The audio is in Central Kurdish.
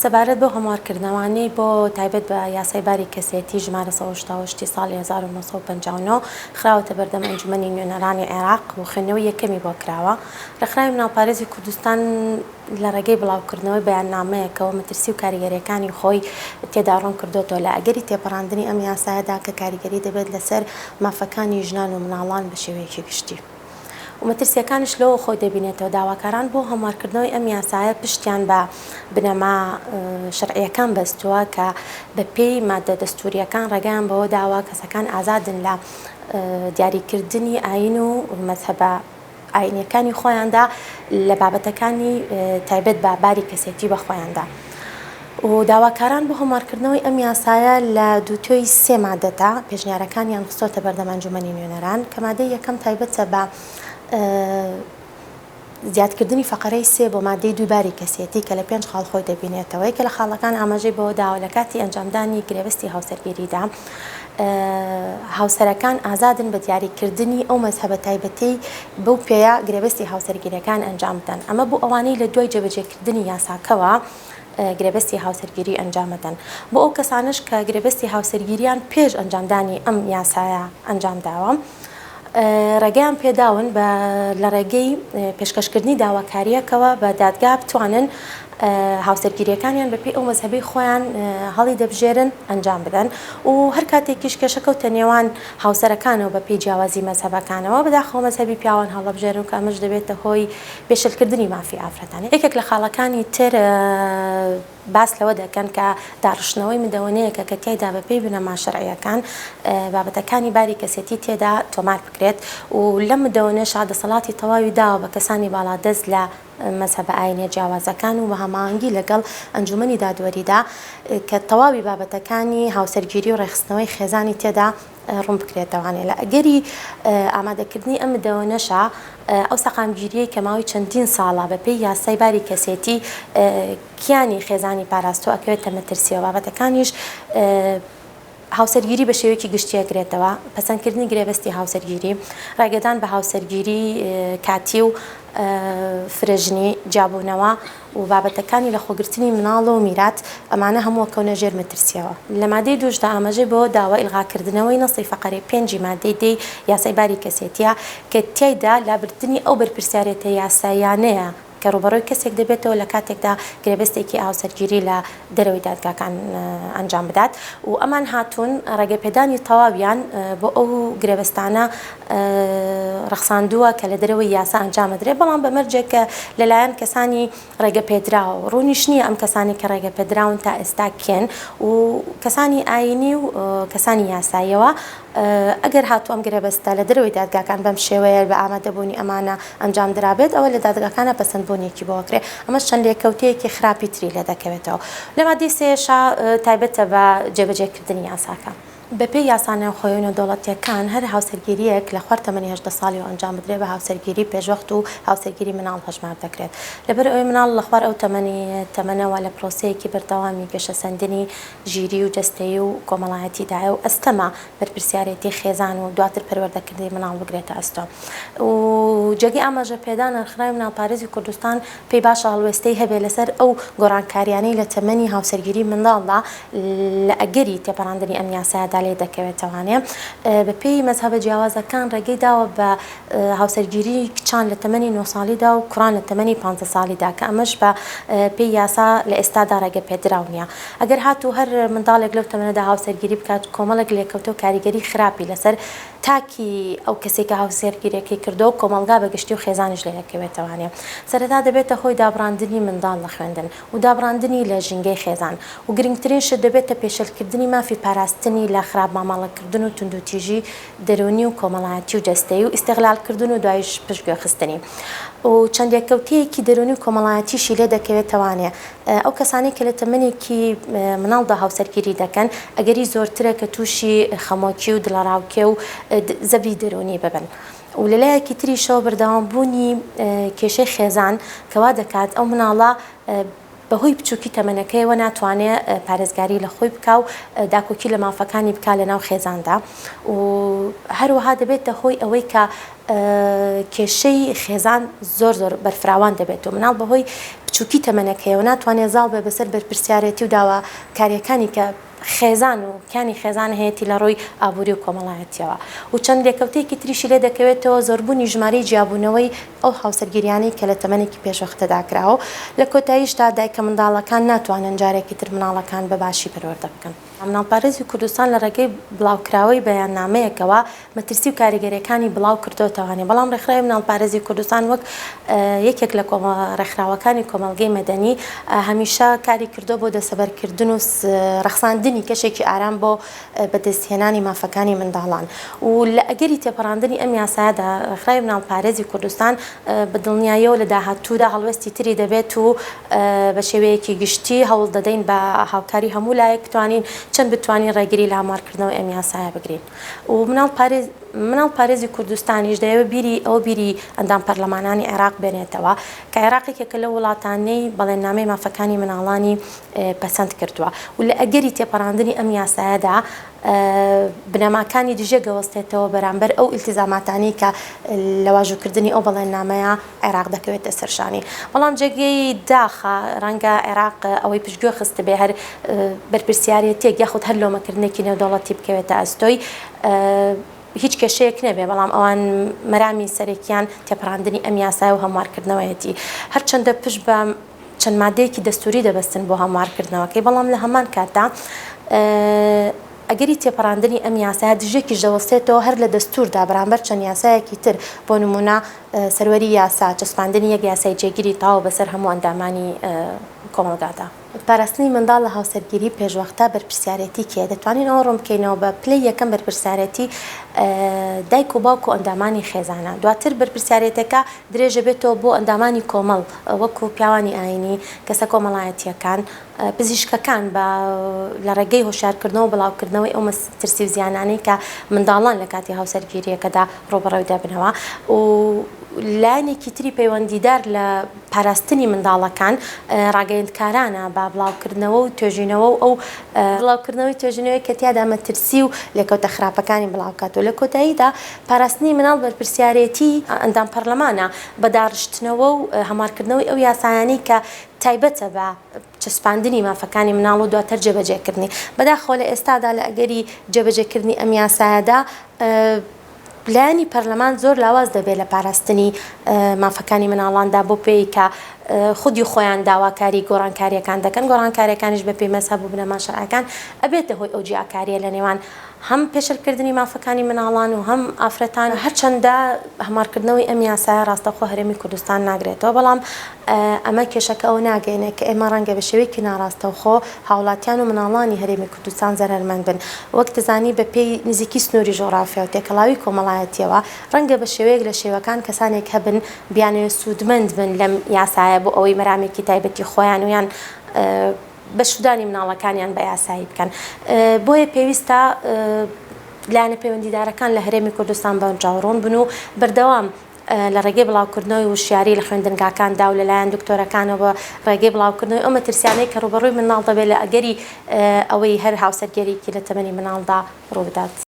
سەبارەت بەو هەموارکردنەوانەی بۆ تایبەت بە یاسای باری کەسێتی ژمارە 188 ساڵی 1959 خراوەتە بەردەم ئەنجومەنی نوێنەرانی عێراق و خوێندنەوەی یەکەمی بۆ کراوە، ڕێکخراوی مناڵپارێزی کوردستان لە ڕێگەی بڵاوکردنەوەی بەیاننامەیەکەوە مەترسی و کاریگەرییەکانی خۆی تێدا ڕوون کردۆتەوە لە ئەگەری تێپەڕاندنی ئەم یاسایەدا کە کاریگەری دەبێت لەسەر مافەکانی ژنان و مناڵان بە شێوەیەکی گشتی. و مەترسییەکانیش لەوە خۆی دەبینێتەوە داواکاران بۆ هەموارکردنەوەی ئەم یاسایە پشتیان بە بنەما شەرعییەکان بەستووە کە بەپێی ماددە دەستوورییەکان ڕێگەیان بەوە داوە کەسەکان ئازادن لە دیاریکردنی ئایین و مەزهەبە ئایینییەکانی خۆیاندا لە بابەتەکانی تایبەت بە باری کەسێتی بە خۆیاندا. و داواکاران بۆ هەموارکردنەوەی ئەم یاسایە لە دووتوێی سێ مادەدا پێشنیارەکانیان خستۆتە بەردەم ئەنجومەنی نوێنەران کە مادەی یەکەم تایبەتە بە زیادکردنی فەقەرەی سێ بۆ مادەی دووی باری کەسێتی کە لە پێنج خاڵ خۆی دەبینێتەوە یەکێ لە خاڵەکان ئاماژەی بەوە داوە لە کاتی ئەنجامدانی گرێبەستی هاوسەرگیریدا هاوسەرەکان ئازادن بە دیاریکردنی ئەو مەزهەبە تایبەتەی بەو پێیە گرێبەستی هاوسەرگیریەکان ئەنجام بدەن ئەمە بۆ ئەوانەی لە دوای جێبەجێکردنی یاساکەوە گرێبەستی هاوسەرگیری ئەنجامەدەن. بۆ ئەو کەسانەش کە گرێبەستی هاوسەرگیریان پێش ئەنجامدانی ئەم یاسایە ئەنجامداوە، ڕێگەیان پێداون بە لە ڕێگەی پێشکەشکردنی داواکارییەکەوە بە دادگا بتوانن هاوسەرگیرییەکانیان بەپێی ئەو مەزهەبەی خۆیان هەڵی دەبژێرن ئەنجام بدەن و هەر کاتێکیش کێشە کەوتە نێوان هاوسەرەکانەوە بەپێی جیاوازی مەزهەبەکانەوە بەداخەوە مەزهەبی پیاوان هەڵدەبژێرن کە ئەمەش دەبێتە هۆی پێشێلکردنی مافی ئافرەتان. یەکێک لە خاڵەکانی تر باس لەوە دەکەن کە داڕشتنەوەی مدەوەنەیەکە کە تیایدا بەپێی بنەما شەرعییەکان بابەتەکانی باری کەسێتی تێدا تۆمار بکرێت و لەم مدەوەنەشا دەسەڵاتی تەواوی داوە بە کەسانی باڵادەست لە مەزهەبە ئاینیە جیاوازەکان و بە هەماهەنگی لەگەڵ ئەنجومەنی دادوەریدا کە تەواوی بابەتەکانی هاوسەرگیری و ڕێکخستنەوەی خێزانی تێدا ڕوون بکرێتەوانێ لە ئەگەری ئامادەکردنی ئەم مدەوەنەشا ئەو سەقامگیریەی کە ماوەی چەندین ساڵە بە پێی یاسای باری کەسێتی کیانی خێزانی پاراستووە ئەکەوێتە مەترسیەوە بابەتەکانیش هاوسەرگیری بە شێوەیەکی گشتی ئەگرێتەوە پەسەندکردنی گرێبەستی هاوسەرگیری ڕێگەدان بە هاوسەرگیری کاتی و فرەژنی جیابوونەوە و بابەتەکانی لەخۆگرتنی مناڵ و میرات، ئەمانە هەموو ئەکەونە ژێر مەترسیەوە. لە مادەی دووشدا ئاماژەی بەوە داوە ئیلغاکردنەوەی نەسی فەقەرەی پێنجی مادەی دەی یاسای باری کەسێتیە کە تیایدا لابردنی ئەو بەرپرسیارێتە یاساییانەیە کە ڕووبەڕووی کەسێک دەبێتەوە لە کاتێکدا گرێبەستێکی هاوسەرگیری لە دەرەوەی دادگاکان ئەنجام بدات و ئەمان هاتوون ڕێگەپێدانی تەواویان بۆ ئەو گرێبەستانە ڕەخساندووە کە لە دەرەوەی یاسا ئەنجام ئەدرێت، بەڵام بە مەرجێک کە لەلایەن کەسانی ڕێگەپێدراوە. ڕوونیش نییە ئەم کەسانەی کە ڕێگەپێدراون تا ئێستا کێن و کەسانی ئایینی و کەسانی یاساییەوە. ئەگەر هاتوو ئەم گرێبەستە لە دەرەوەی دادگاکان بەم شێوەیە بە ئامادەبوونی ئەمانە ئەنجام درابێت، ئەوە لە دادگاکانا پەسەندبوونێکی بۆ ئەکرێ. ئەمەش چەند لێکەوتەیەکی خراپی تری لێ دەکەوێتەوە. لە مادەی سێیەشا تایبەتە بە جێبەجێکردنی یاساکە. بەپێی یاسا نێوخۆیی و نێودەوڵەتییەکان، هەر هاوسەرگیرییەک لە خوار تەمەنی 18 ساڵیەوە ئەنجام بدرێت بە هاوسەرگیری پێشوەخت و هاوسەرگیری مناڵ هەژمار دەکرێت. لەبەرئەوەی مناڵ لە خوار ئەو تەمەنی تەمەنەوە لە پرۆسەیەکی بەردەوامی گەشەسەندنی ژیری و جەستەیی و کۆمەڵایەتیدایە و ئەستەمە بەرپرسیارێتی خێزان و دواتر پەروەردەکردنی مناڵ بگرێتە ئەستۆ و جێگەی ئاماژەپێدانە ڕێکخراوی مناڵپارێزی کوردستان پێی باشە هەڵوێستەی هەبێت لەسەر ئەو گۆڕانکاریانەی لە تەمەنی هاوسەرگیری منداڵدا لە ئەگەری تێپەڕاندنی ئەم یاسایەدا لێ دەکەوێتەوانێ. بەپێی مەزهەبە جیاوازەکان ڕێگەی داوە بە هاوسەرگیری کچان لە تەمەنی نۆ ساڵیدا و کوڕان لە تەمەنی پانزە ساڵیدا کە ئەمەش بە پێی یاسا لە ئێستادا ڕێگە پێدراو نییە. ئەگەر هاتوو هەر منداڵێک لەو تەمەنەدا هاوسەرگیری بکات کۆمەڵێک لێکەوتە و کاریگەری خراپی لەسەر تاکی ئەو کەسەی کە هاوسەرگیریەکەی کردووە و کۆمەڵگا بە گشتی و خێزانیش لێ دەکەوێتەوانێ. سەرەتا دەبێتە هۆی دابڕاندنی منداڵ لە خوێندن و دابڕاندنی لە ژینگەی خێزان و گرنگترین شت دەبێتە پێشێلکردنی مافی پاراستنی لە خراپ مامەڵەکردن و توندوتیژی دەروونی و کۆمەڵایەتی و جەستەیی و ئیستغلالکردن و دوایش پشتگوێخستنی و چەند لێکەوتەیەکی دەروونی و کۆمەڵایەتیشی لێ دەکەوێتەوانێ. ئەو کەسانەی کە لە تەمەنێکی مناڵدا هاوسەرگیری دەکەن ئەگەری زۆرترە کە تووشی خەمۆکی و دڵەڕاوکێ و زەبری دەروونی ببن و لە لایەکی تریشەوە بەردەوامبوونی کێشەی خێزان کە وا دەکات ئەو مناڵە. بەهۆی بچووکی تەمەنەکەیەوە ناتوانێ پارێزگاری لە خۆی بکا و داکۆکی لە مافەکانی بکا لە ناو خێزاندا و هەروەها دەبێتە هۆی ئەوەی کە کێشەی خێزان زۆر زۆر بەرفراوان دەبێت و مناڵ بەهۆی بچووکی تەمەنەکەیەوە ناتوانێت زاڵ بێ بەسەر بەرپرسیارێتی و داواکارییەکانی کە خێزان و کیانی خێزان هەیەتی لە ڕووی ئابووری و کۆمەڵایەتیەوە و چەند لێکەوتەیەکی تریشی لێ دەکەوێتەوە زۆربوونی ژمارەی جیابوونەوەی ئەو هاوسەرگیریانەی کە لە تەمەنێکی پێشوەختەدا کراوە و لە کۆتاییشدا دایکە منداڵەکان ناتوانن جارێکی تر منداڵەکان بە باشی پەروەردە بکەن. مناڵپارێزی کوردستان لە ڕێگەی بڵاوکراوەی بەیاننامەیەکەوە مەترسی و کاریگەریەکانی بڵاو کردۆتەوانێ بەڵام ڕێکخراوی مناڵپارێزی کوردستان وەک یەکێک لە ڕێکخراوەکانی کۆمەڵگەی مەدەنی هەمیشە کاری کردووە بۆ دەسەبەرکردن و ڕەخساندنی کەشێکی ئارام بۆ بەدەستهێنانی مافەکانی منداڵان و لە ئەگەری تێپەڕاندنی ئەم یاسایەدا ڕێکخراوی مناڵپارێزی کوردستان بە دڵنیاییەوە لە داهاتوودا هەڵوێستی تری دەبێت و بە شێوەیەکی گشتی هەوڵ دەدەین بە هاوکاری هەموو لایەک بتوانین چەند بتوانین ڕێگری لە هەموارکردنەوەی ئەم یاسایە بگرین. و مناڵ پارێز مناڵ پارێزی کوردستانیش دەیەوێت بیری ئەوە بیری ئەندام پەرلەمانانی عێراق بێنێتەوە کە عێراق یەکێکە لەو وڵاتانەی بەڵێننامەی مافەکانی مناڵانی پەسەند کردووە و لە ئەگەری تێپەڕاندنی ئەم یاسایەدا بنەماکانی دژێ گەوەستێتەوە بەرامبەر ئەو ئیلتیزاماتانەی کە لە واژووکردنی ئەو بەڵێننامەیە عێراق دەکەوێتە سەر شانی. بەڵام جێگەی داخە ڕەنگە عێراق ئەوەی پشتگوێ خستبێ هەر بەرپرسیارێتیەک یاخود هەر لۆمەکردنێکی نێودەوڵەتی بکەوێتە ئەستۆی هیچ کێشەیەک نەبێ، بەڵام ئەوان مەرامی سەرەکیان تێپەڕاندنی ئەم یاسایە و هەموارکردنەوەیەتی. هەرچەندە پشت بە چەند مادەیەکی دەستووری دەبەستن بۆ هەموارکردنەوەکەی، بەڵام لە هەمان کاتدا ئەگەری تێپەڕاندنی ئەم یاسایە دژێکیش دەوەستێتەوە هەر لە دەستووردا بەرامبەر چەند یاسایەکی تر، بۆ نموونە سەروەری یاسا، چەسپاندنی یەک یاسای جێگیری تەواو بەسەر هەموو ئەندامانی کۆمەڵگادا. پاراستنی منداڵ لە هاوسەرگیری پێشوەختە بەرپرسیارێتی کێیە؟ دەتوانین ئەوە ڕوون بکەینەوە بە پلەی یەکەم بەرپرسیارێتی دایک و باوک و ئەندامانی خێزانە، دواتر بەرپرسیارێتەکە درێژەبێتەوە بۆ ئەندامانی کۆمەڵ وەکو پیاوانی ئاینی، کەسە کۆمەڵایەتییەکان، پزیشکەکان بە لە ڕێگەی هۆشیارکردنەوە و بڵاوکردنەوەی ئەو مەترسی و زیانانەی کە منداڵان لە کاتی هاوسەرگیرییەکەدا ڕووبەڕووی دەبنەوە و لایەنێکی تری پەیوەندیدار لە پاراستنی منداڵەکان ڕاگەیەندکارانە بە بڵاوکردنەوە و توێژینەوە و ئەو بڵاوکردنەوەی توێژینەوەی کە تیادا مەترسی و لێکەوتە خراپەکانی بڵاوکاتەوە لە کۆتاییدا پاراستنی منداڵ بەرپرسیارێتی ئەندام پەرلەمانە بە داڕشتنەوە و هەموارکردنەوەی ئەو یاسایانەی کە تایبەتە بە چەسپاندنی مافەکانی منداڵ و دواتر جێبەجێکردنی. بەداخەوە لە ئێستادا لە ئەگەری جێبەجێکردنی ئەم یاسایەدا لایەنی پەرلەمان زۆر لاواز دەبێت لە پاراستنی مافەکانی منداڵاندا بۆ پێی کە خودی خۆیان داواکاری گۆڕانکارییەکان دەکەن، گۆڕانکارییەکانیش بەپێی مەزهەب و بنەما شەرعەکان ئەبێتە هۆی ئەو جیاکارییە لە نێوان هەم پێشێلکردنی مافەکانی مناڵان و هەم ئافرەتان، هەرچەندە هەموارکردنەوەی ئەم یاسایە ڕاستەوخۆ هەرێمی کوردستان ناگرێتەوە، بەڵام ئەمە کێشەکە ئەوە ناگەیەنێت کە ئێمە ڕەنگە بە شێوەیەکی ناڕاستەوخۆ هاوڵاتیان و مناڵانی هەرێمی کوردستان زەرەرمەند بن. وەک دەزانی بە پێی نزیکی سنووری ژۆغرافیا و تێکەڵاوی کۆمەڵایەتییەوە ڕەنگە بە شێوەیەک لە شێوەکان کەسانێک هەبن بیانەوێت سوودمەند بن لەم یاسایە بۆ ئەوەی مەرامێکی تایبەتی خۆیان و یان بەشودانی مناڵەکانیان بە یاسایی بکەن بۆیە پێویستە لایەنە پەیوەندیدارەکان لە هەرێمی کوردستان بەرچاوڕوون بن و بەردەوام لە ڕێگەی بڵاوکردنەوەی وشیاری لە خوێندنگاکاندا و لەلایەن دکتۆرەکانەوە بە ڕێگەی بڵاوکردنەوەی ئەو مەترسیانەی کە ڕووبەڕووی منداڵ دەبێت لە ئەگەری ئەوەی هەر هاوسەرگیریی لە تەمەنی منداڵدا ڕووبدات.